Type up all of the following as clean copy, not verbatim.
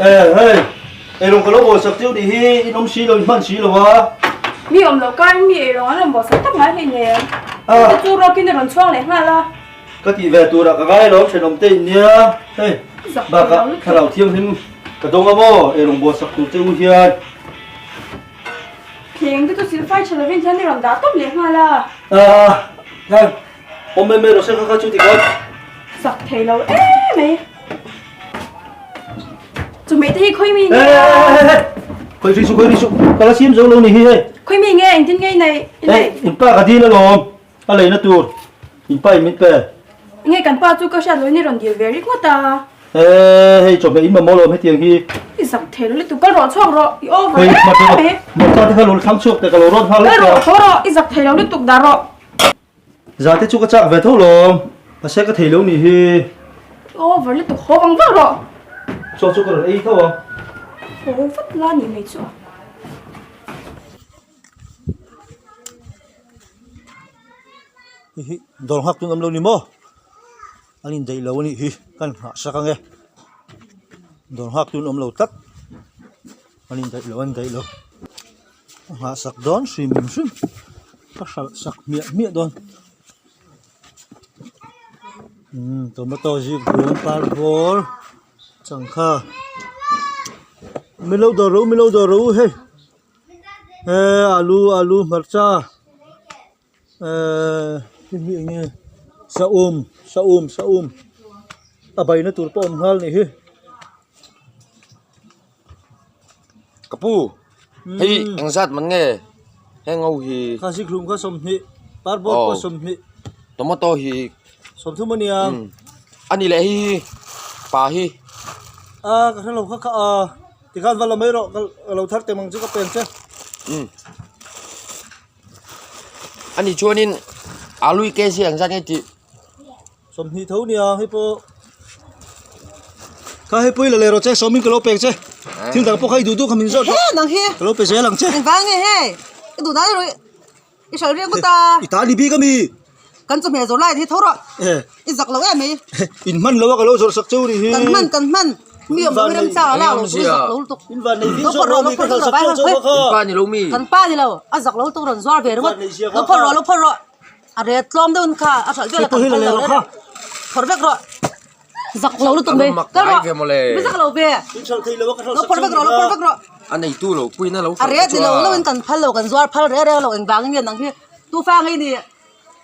Eh hei, eirawng ka lo bawl sak cheu nih hi, in awm si lo, in hman si lo a. Mi awm loh kaiin mi eirawng an rawn bawl sak tak ngai hleinem. Hei te chu rawkin a rawn chhuak leh nghal a. Ka tih ve turah ka ngai alawm thenawm te in nia. Hei, bakah thlarau thianghlim ka dawng a maw, eirawng bawl sak tur che u hian. Thleng te chu silfai tha lovin hian i rawn dah tawp leh nghal a. Ah, hei, awm mai mai rawh se kha kha chu tikhan. Sak thei lo em mai. Chumei te hi khawi mi nge a? Khawi ri su, khawi ri su, ka la siam zo lo ni hi hei. Khawi mi nge, engtin nge i neih? Hei, in pa ka dil alawm, a leina tur, in pa in min pe. Nge kan pa chu ka hriat loin i rawn dil ve ringawt a. He hei chawhmeh in mamawh lawm hetiang hi. I zak thei lo lutuk, kal rawh chhuak rawh, i over em mai. Hmarcha te kha lo thlang chhuak teh ka lo rawt nghal lawk a. Kal rawh, haw rawh, i zak thei lo lutuk dah rawh. Za te chu ka chak ve tho lawm, mahse ka thei lo nih hi. I over lutuk, haw vang vang rawh. Chaw chu ka rawn ei tho ang. Haw vat la nih mai chu a. Hei hi dawr nghak tun awm lo ni maw? An indaih lo a nih hi kan nghah sak ang e. Dawr nghak tun awm lo tlat. An indaih lo an indaih lo. Ka nghah sak dawn hrim hrim. Ka hralh sak hmiah hmiah dawn. Umm tomato zik bawm par bawr changkha. Milo dawr ro milo dawr ro hei. He alu alu hmarcha ehh hei hi eng nge saum saum saum a baina tur pawh a awm nghal a nih hi. Ka pu hei eng zat man nge heng ho hi. Kha zikhlum kha 20 parbawr pawh 20 tomato hi 30 a nia. A ni leh hi pa hi. A ka hrelo kha kha a. Tikhan va la mai rawh ka lo thar teh mang chu ka pen che. Umm. Ani chuanin alu i kg ang zat nge tih. 20 tho nia hei pawh. Kha hei pui la leh rawh che sawmin ka lo pek che. Thil dang pawh kha i duh duh kha min zawt rawh. He nang hi. Ka lo pe zel ang che. Engvang nge hei? I duh dan erawh i hralh riang ngawt a. I ta ni bik ami. Kan chawhmeh zawrh lai hi tho rawh. I zak lo em mai. In hman lo a ka lo zawrh sak cheu ni hi. Kan hman kan hman. Mi awm lo hi remchang a lak lo chu zak lo lutuk. In van nei zing zawk rawh mi ka hralh sak cheu cheu kha. In pa ni lo mi. Kan pa ni lo. A zak lo lutuk rawn zuar ve ringawt. Lo phawrh rawh lo phawrh rawh. A ret tlawm deuhin kha a hralh vel a kan phal lo reng. Phawrh vek rawh. Zak lo lutuk mai. Kal rawh. Mi zak lo ve. Lo phawrh vek rawh lo phawrh vek rawh. A neitu lo puina lo A ret ni lo lo in kan phal lo kan zuar phal reng reng lo engvangin nge nang hi tufa ngei ni.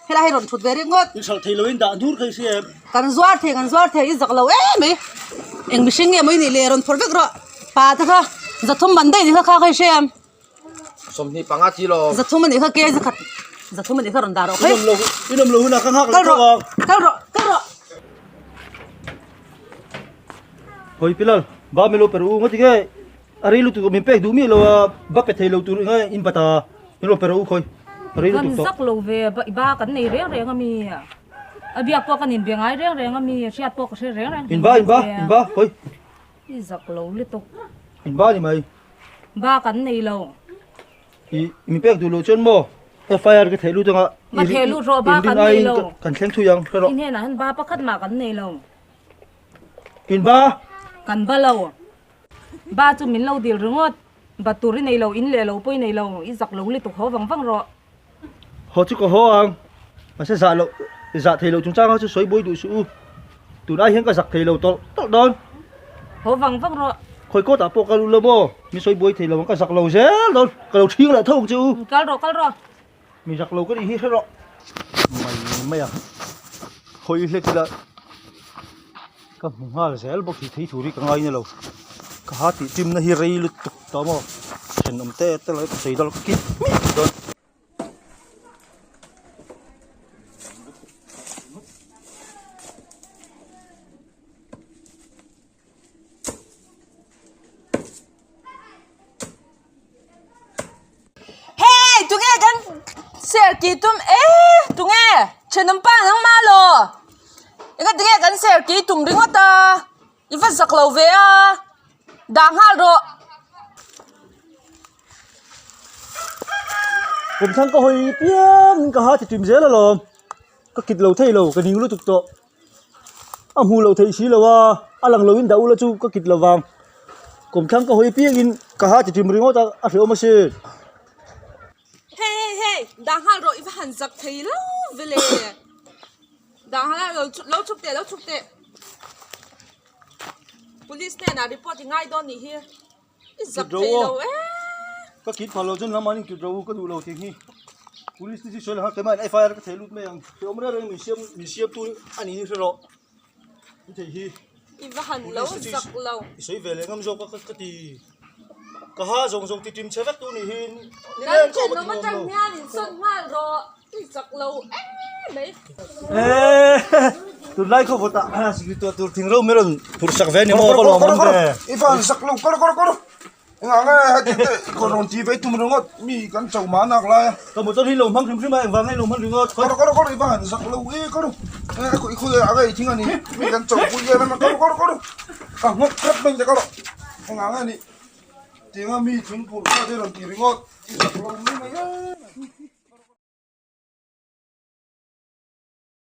Helai hi rawn thut ve ringawt. In hralh thei lo in dah dur kha i hria em? Kan zuar thei kan zuar thei i zak lo em mai. Eng mihring nge maw i nih le rawn phawrh vek rawh. Pa te kha zathum man daih ni kha kha kha i hria em? 25 chi lo. Zathum anih kha ke zakhat zathum anih kha rawn dah rawh okay. In awm lo in awm lo hunah ka nghak leh tho ang. Kal rawh kal rawh. Hawi Pilal ba milo per u ngati nge a rei lutuk min pek duh miah lo a ba pe thei lo tur eng nge in bat a in rawn per u khawi a rei lutuk tawh. Kan zak lo ve ba i ba kan nei reng reng ami a biak pawh kan inbe ngai reng reng ami hriat pawh ka hre reng reng In ba in ba in ba khawi. I zak lo lutuk. In ba ni mai. Ba kan nei lo. I min pek duh loh chuan maw FIR ka theh lut anga Ba theh lut rawh ba kan nei lo. Kan thleng thui ang hre rawh. I hnenah hian ba pakhat mah kan nei lo. In ba? Kan ba lo. Ba chu min lo dil ringawt. Ba tur i nei lo, in leh lo pawh i nei lo. I zak lo lutuk haw vang vang rawh. Haw chu ka haw ang. Mahse zah loh, zah thei loh chungchang kha chu sawi buai duh suh u. Tunah hian ka zak thei lo tawlh tawlh dawn. Haw vang vang rawh. Khawi kawt ah pawh ka lut lo maw? Min sawi buai thei lo ang, ka zak lo zel dawn. Ka lo thing leh tho ang che u. Kal rawh, kal rawh. Mi zak lo ka nih hi hre rawh. Mai mai a. Hawi hlek ila ka hmu nghal zel bawk hi thei tur hi ka ngai na lo. Ka ha tih ṭimna hi rei lutuk tawh maw? Thenawm te te lo ka sawi dawn ka kit miah dawn. Hey tunge kan ser ki tum eh tunge thenawm pa nangmah law enga tinge kan ser ki tum ringawt a i va zak lo ve a dah nghal rawh. Kum thlang ka hawi piang in ka ha ti ṭim zel alawm ka kit lo thei lo ka ning lutuk tawh. A hmuh loh theih si lo a, a lang loin dah ula chu ka kit lo vang. Kawmthlang ka hawi piangin ka ha ti ṭim ringawt a, a hrehawm asin. Hei hei hei, dah nghal rawh i va han zak thei lo ve le. Dah nghal lo lo chhuk teh lo chhuk teh. Police hnenah report i ngai dawn nih hi. I zak thei lo e. Ka kit phal lo chuan lamah in kit ro ka duh lo tih hi. Police te chu sawi leh nghal keimah in FIR ka thei lut mai ang. Hrehawm reng reng min siam min siam tu a nih hi hre rawh. I thei hi. I va han lo zak lo. I sawi ve leh ngam zawk a ka ti. Ka ha zawng zawng ti tim chhe vek tu nih hi. Kan thenawm atang hian in sawn nghal rawh. I zak lo em mai. Eee tunlai khaw vawtah sikri tuah tur thing ro mai rawn phurh sak ve a ni maw ka lawm awm ve. I va han zak lo kar kar kar. Engah nge heti te kaw rawn ti ve tum ringawt mi kan cho mah nak lai a. Ka motor hi lo hmang hrim hrim a engvang nge lo hmang ringawt. Kar kar kar i va han zak lo e kar. I khawi ah nge i thing a ni mi kan cho pui em em a kar kar kar. Ka nghawk hrep mai che kar. Engah nge ni tianga mi thing phurh kha te rawn ti ringawt i zak lo mai mai em.